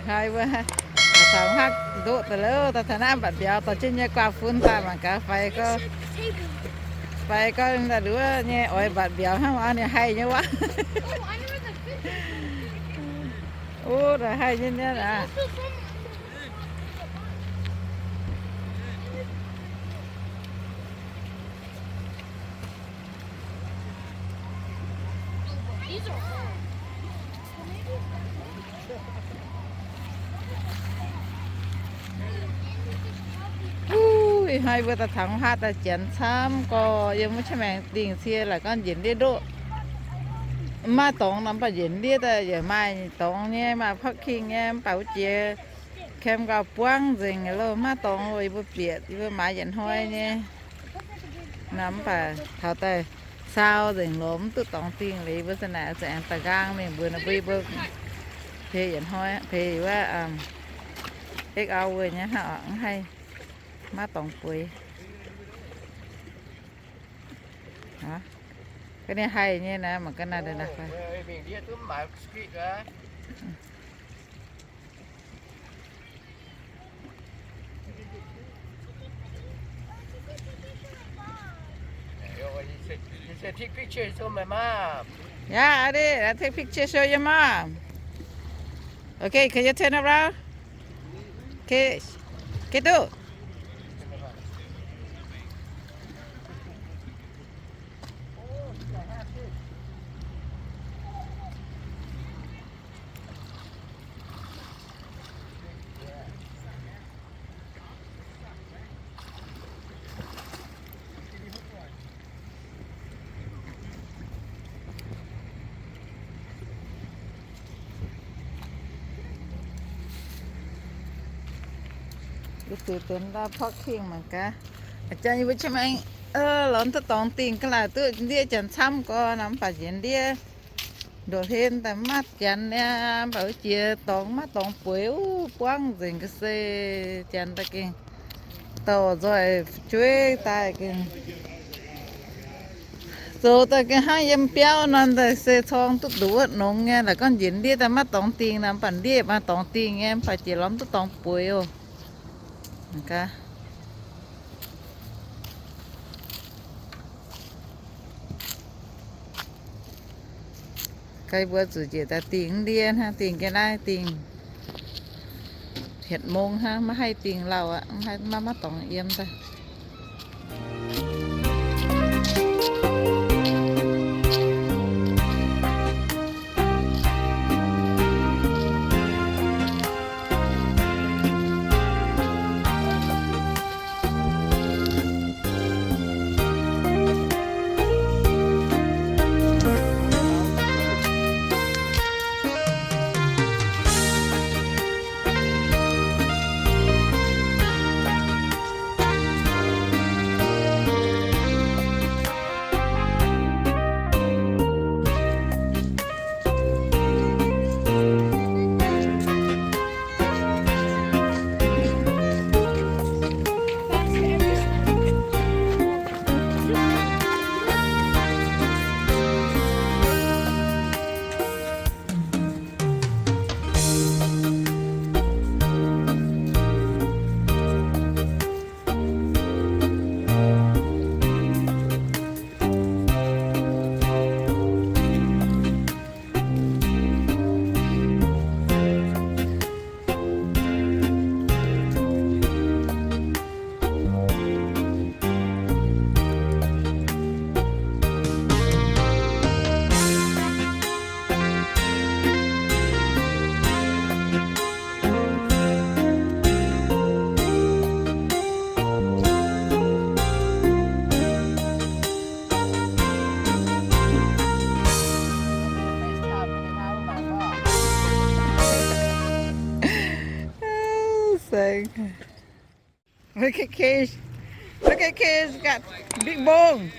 Haih mbuo taux haav ndoqv daaih loh, daaih taux naaiv mbatc mbiauz dorh jienv nyei guaav fun daaih mangc gaax faix gorx, faix gorx daaih nduov nyei oix mbatc mbiauz hnangv wuov ninh haih nyei wuov. Wuov haih nyei nyei aqv. Ih hnoi mbuo daaih taux haav daaih janx camv gorx, yiem wuov qaqv maengx dingh cie laaix gorngv njiec ndiev ndoqv. Maiv maaih dorngx nor mv baac njiec ndiev daaih yaac maaih dorngx nyei, maaih parking nyei, mv baac wuov jiex camp gauh buangv nzengc loh, maiv maaih dorngx loh, yie mbuo bieqc, yie mbuo maaiz yietc hnoi nyei. Nor mv baac taux daaih saau nzengc loh, mv duqv dorngx dingh liuz, yie mbuo za'naaic za'aengx daaih nqaang mingh mbuox ninh mbuo, yie mbuo peix yietc hnoi, peix wuov eight hour nyei hnangv, mv haih, maiv dorngx bueix. Ga'naaiv haih nyei naaiv, mangc ga'naaiv naaiv. Take picture, show my mom. Yeah, I did. I take picture, show your mom. Okay, can you turn around? Okay. Okay, do. Yie zuqc duqv ndau parking mangc gaax. A'jang yie mbuo qiex maengx lorz duqv dorngx dingh ga'naaiv duqv ndiev janx camv gorx nor, mv baac njiec ndiev ndoqv hlen daaih maiv janx niaa, mv baac wuov jiex dorngx maiv dorngx bueix, buangv nzengc ga'sie, janx daaih gengh dorh nzoih jueiv daaih gengh zoux daaih gengh hnangv yiem biauv nor, daaih se corng duqv nduqc wuov nongx nyei. Laaix gorngv njiec ndiev daaih maiv dorngx dingh nor, mv baac ndiev maaih dorngx dingh nyei, mv baac jiex lorz mv duqv dorngx bueix oc. Gai mbuo zuqc njiec daaih dingh ndiev hnangv, dingh ga'naaiv dingh hietc mong hnangv, maiv haih dingh lauh aqv, maiv, maiv dorngx yiem daaih. Look at Cage. Look at Cage got big bone.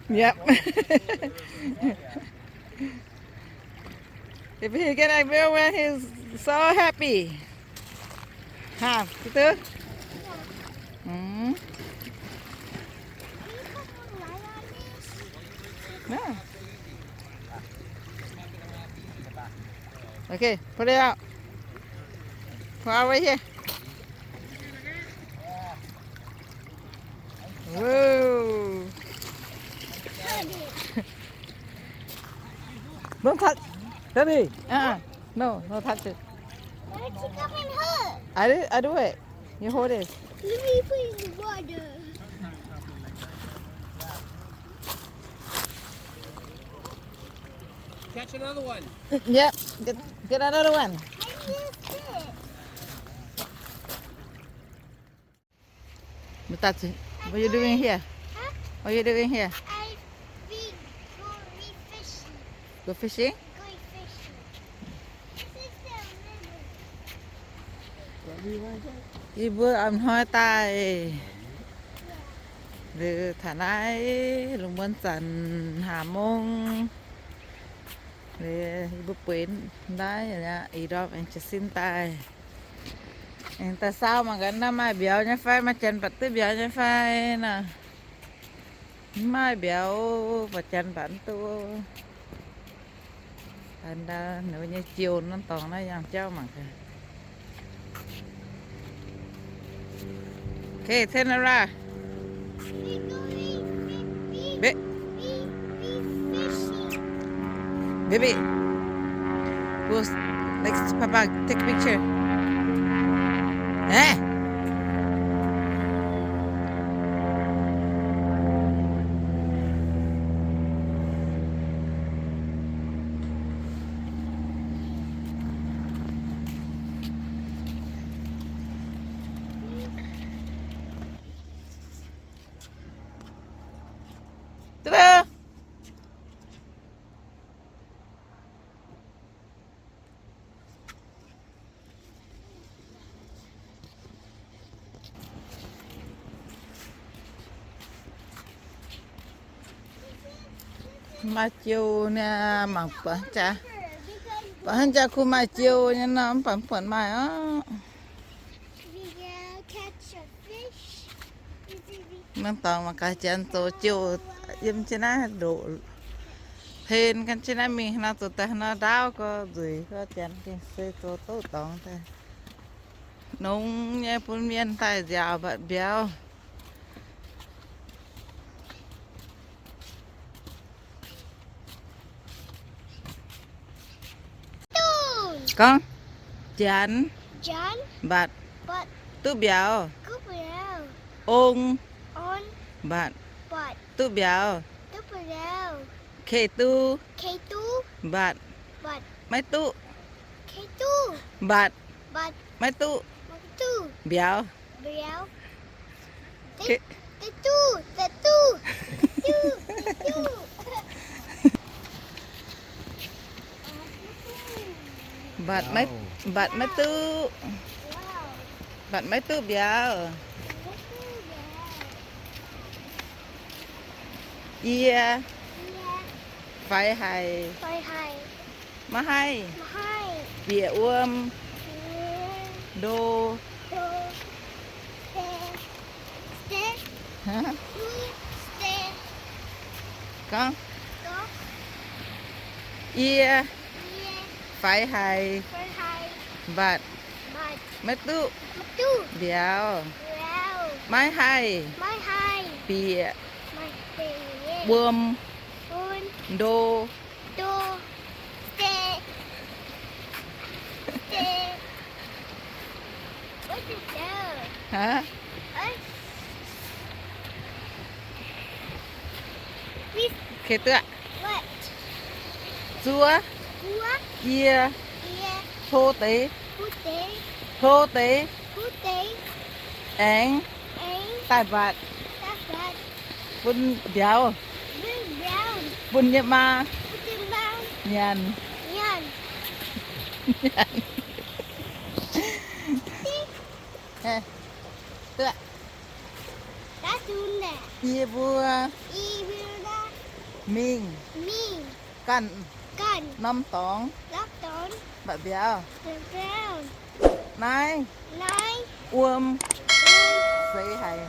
Yep. If he get a real one, he's so happy. Huh, gitu? Hmm. No. Okay, put it out. Put it right here. Whoa. Don't touch. Daddy. Uh-uh. No, no touch it. Why is she coming here? I do, I do it. You hold it. Let me put in the water. Catch another one. Yep, get, get another one. I missed it. Mutasi, what you doing here? Huh? What you doing here? I been going fishing. Go fishing? Going fishing. This is the river. Yie mbuo a'hnoi daaih. Liuz taux naaiv lungh muonz zanc hlaax mong. Liuz yie mbuo bueix naaiv aqv, ih ndorm aengx jiez sin daaih. Aengx daaih saau mangc gaax naaiv maaih mbiauz nyei fai, maaih janx baac duqv mbiauz nyei fai nor. Mv maaih mbiauz, baac janx baac mv duqv. Daaih ndau ninh mbuo nyei jiou norm dorngx naaiv yangh jauv mangc gaax. Okay, turn around. Baby. Who's next to Papa? Take picture. Eh? Maaih jiou nyei, mangc buatc jaa, buatc hnangv jaa kuh maaih jiou nyei nor, mv baac mv buatc maaih orqc. Maiv dorngx mangc gaax janx zoux jiouh yiem jienv naaiv ndoqc, hlen gan jienv naaiv mingh nor, zoux daaih nor ndaauv gorx nzueic gorx, janx gengh se zoux duqv dorngx daaih. Nongx nyei bun mienh daaih nziaauc mbatc mbiauz. Gorngv, janx, mbatc, duqv mbiauz. Ong, mbatc, duqv mbiauz. Kei duqv, mbatc, maiv duqv, mbatc, maiv duqv, mbiauz. Mbatc maiv, mbatc maiv duqv, mbatc maiv duqv mbiauz. Yie, faix haic, maiv haih, bieqc wuom, ndo. Gorngv, yie, faix haic, mbatc, maiv duqv, mbiauz, maiv haih, bieqc, wuom, ndo. Haaix? Kei duqv. Zuov, yie, hlo deix, hlo deix, aengx daaih mbatc, bun mbiauz, bun yie maa nyanc. Yie mbuo mingh ganh norm dorngx mbatc mbiauz. Naaiv wuom seix haic,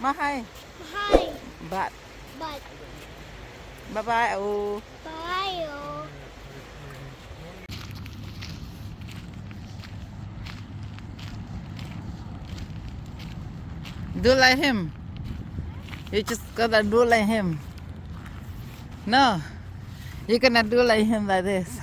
maiv haih mbatc. Bye bye oc. Do like him. You just gonna do like him. No, you're gonna do like him like this.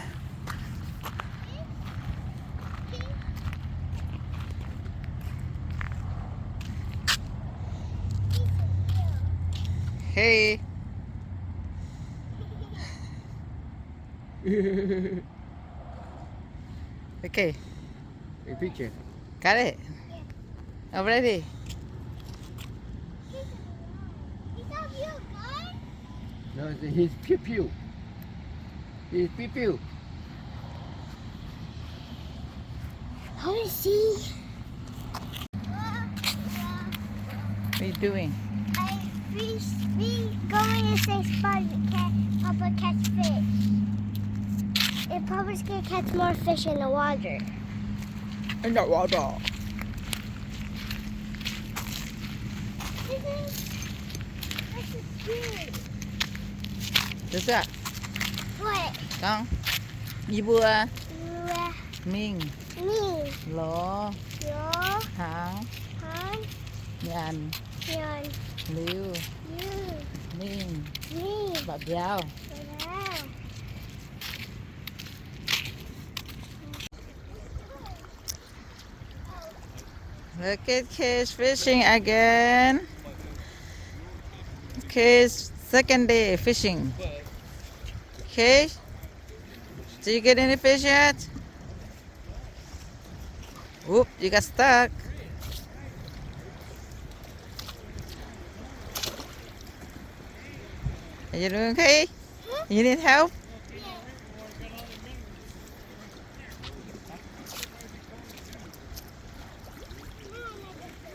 Hey. Okay. A picture. Got it? Already? No, it's his pew pew. His pew pew. Let me see. What are you doing? I fish. We going to say spot. We can't help but catch fish. It probably gonna catch more fish in the water. In the water. This is, this is cute. This is what? What? Dang. Yie mbuo. Yie mbuo. Mingh. Mingh. Lorz. Lorz. Hnaangx. Hnaangx. Nyanc. Nyanc. Liuz. Liuz. Mingh. Mingh. Mba'biauv. Mba'biauv. Look at Case fishing again. Case second day fishing. Case, did you get any fish yet? Oop, you got stuck. Are you doing okay? You need help?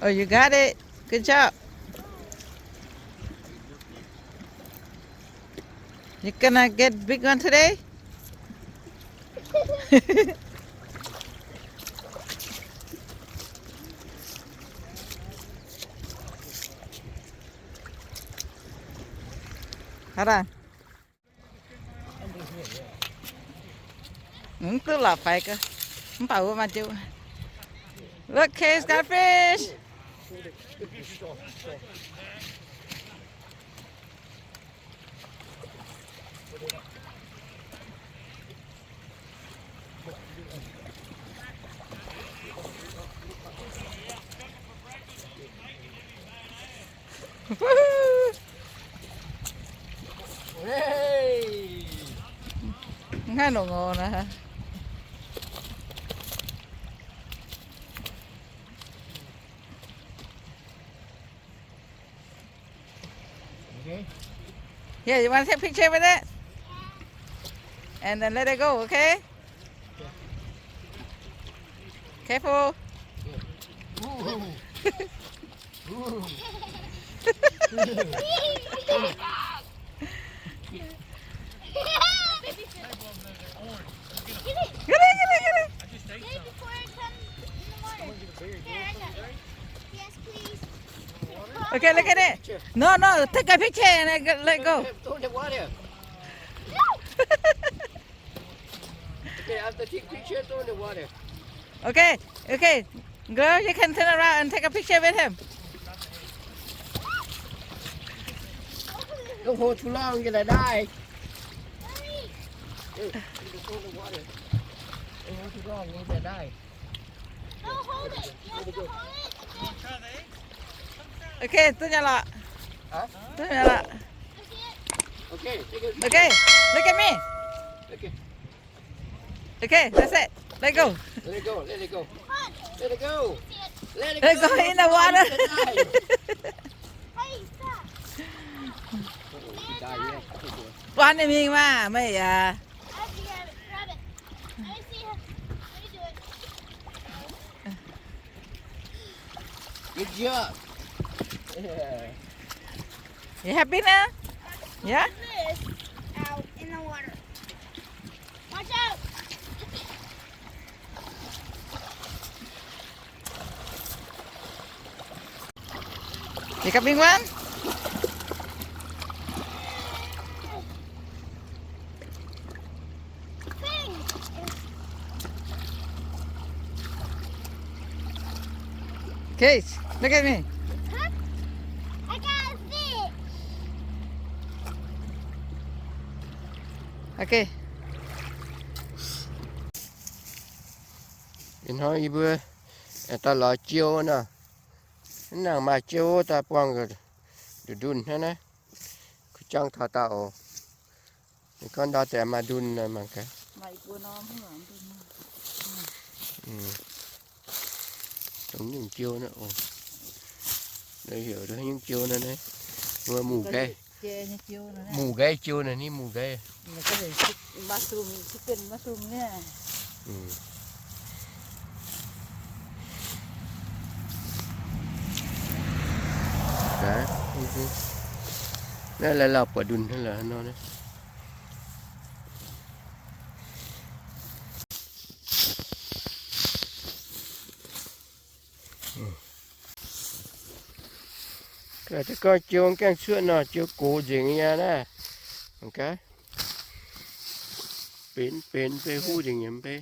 Oh, you got it. Good job. You gonna get big one today? Hold on. Mv duqv lorqc faix gau. Mv baac wuov maaih jienv. Look, Case got fish. Hnangv nongx nor. Okay. Here, you wanna take picture with it? And then let it go, okay? Careful. Ooh. Ooh. Get it, get it, get it. Get it before it comes in the water. Here, I got it. Yes, please. Okay, look at it. No, no, take a picture and I go, let go. Throw in the water. Okay, after take picture, throw in the water. Okay, okay. Girl, you can turn around and take a picture with him. Don't hold too long, you're gonna die. Hey, you can throw in the water. Don't hold too long, you're gonna die. Don't hold it. You have to hold it. Okay, duqv nyei lorqc. Huh? Duqv nyei lorqc. Okay, take a picture. Okay, look at me. Okay. Okay, that's it. Let go. Let it go. Let it go. Let it go. Let it go. Let it go in the water. Hey, stop. Buatc ninh mingh maah, meih yaac. I'll be, uh, grab it. Let me see how, let me do it. Good job. Yeah. You happy now? Yeah? This out in the water. Watch out. You got big one? Case, look at me. Huh? Ok. Ih hnoi yie mbuo daaih lorz jiou nor. Mv nangc maaih jiou daaih buangh nduqc ndunh hnangv naaiv. Kuh jangv taux daauh oc. Ninh gorngv ndau deix maaih ndunh nor mangc gaax. Dongh nyungc jiou naaiv oc. Heuc nyungc jiou naaiv, mbuo mungh nqaih, mungh nqaih jiou naaiv, ninh mungh nqaih. Naaiv lauh buatc ndunh hnangv lorqc nor. Gorngv jiou gaengh cuotv nor, jiou gox nzengc nyei naaiv. Mangc gaax, benx benx, mv bei huv nzengc nyei, mv bei.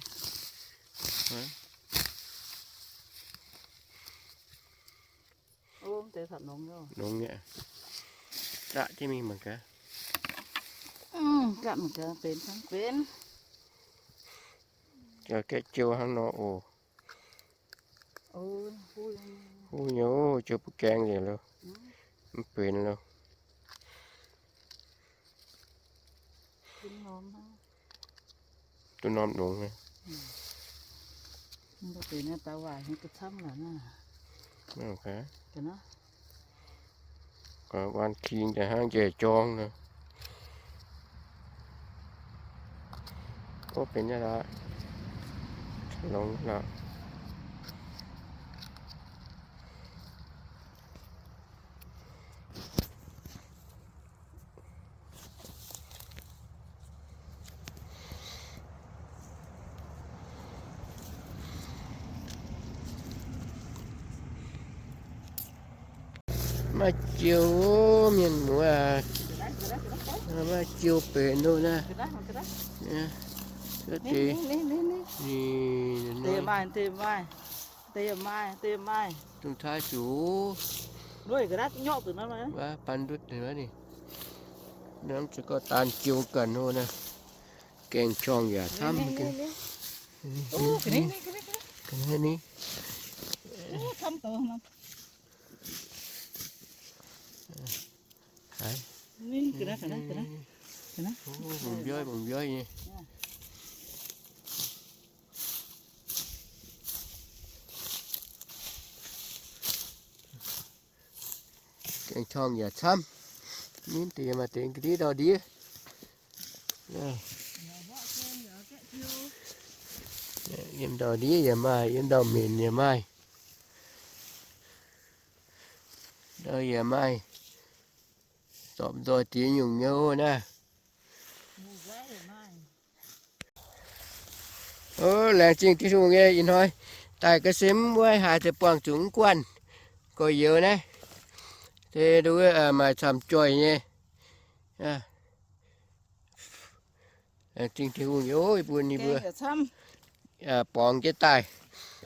Nongx nyei. Zaqv jienv mingh mangc gaax. Gaeqv jiou hnangv nor oc. Huv nyei, jiou mbuo gaeng nzengc loh. Mv benx loh. Duqv norm longx nyei. Waan king daaih hnangv njaih jorng nor. Ov, benx nyei lorqc. Longx lorqc. Maiv jiou mienh muoz aac. Maiv jiou benx nor naaiv. Deix maaih, deix maaih, deix maaih, deix maaih. Dongh taaih zuqc. Wuov, ban ndutv wuov ninh. Hnamv zuqc gorx daan jiou ganh nor naaiv. Gaeng jorng yaac camv. Ga'naaiv ni. Mbu'mbioi, mbu'mbioi nyei. Gaeng jorng yaac camv. Ninh deix maaih deix ga'ndiev ndau-ndiev. Yiem ndau-ndiev yaac maaih, yiem ndau-mbenc yaac maaih. Ndau yaac maaih. Zorpc nzoih diex nyungc nyei naaiv. Ov, laengz zingh Tin-Hungh nyei, ih hnoi daaih ga'sie mv wuov haaix deix buangh zuqc mv guanh gorx-youz naaiv. Se nduov maaih camv joih nyei. Laengz zingh Tin-Hungh nyei, bun ninh mbuo borngz jienv daaih.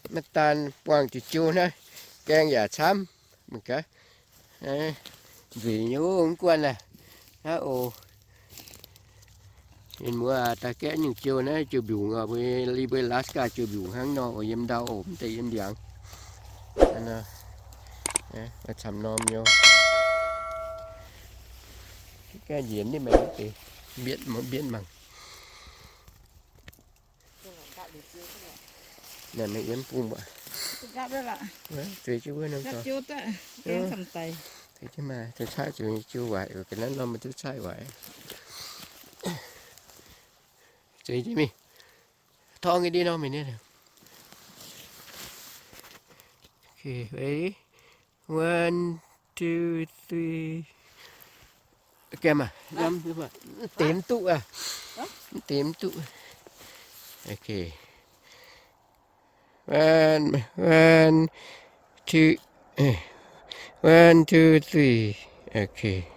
Maiv daan buangh zuqc jiu naaiv, gaeng yaac camv. Mangc gaax, nzueic nyei, mv guanh aqv. Naaiv oc. Mienh muoz aac, daaih gaeqv nyungc jiu naaiv jiu mbiungc oc, mbuo, li mbuo Alaska jiu mbiungc hnangv nor oc, yiem ndau oc, mv deix yiem ndiangx. Camv norm nyei. Gaengh njiec mv diqv maengx deix, mbietv mangc, mbietv mangc. Naaiv maiv yiem bung mbuo. Zueiz jienv wuov norm dorngx. Zueiz jienv maaih, zueiz caaiv zueiz jiu waaic, ga'naaiv norm maiv duqv caaiv waaic. Zueiz jienv mingh. Torngv nyei ndiev norm mingh nyei. Okay, ready? One, two, three. Gaengh mangc, mv deix mv duqv aqv. Mv deix mv duqv. Okay. One, one, two, one, two, three. Okay.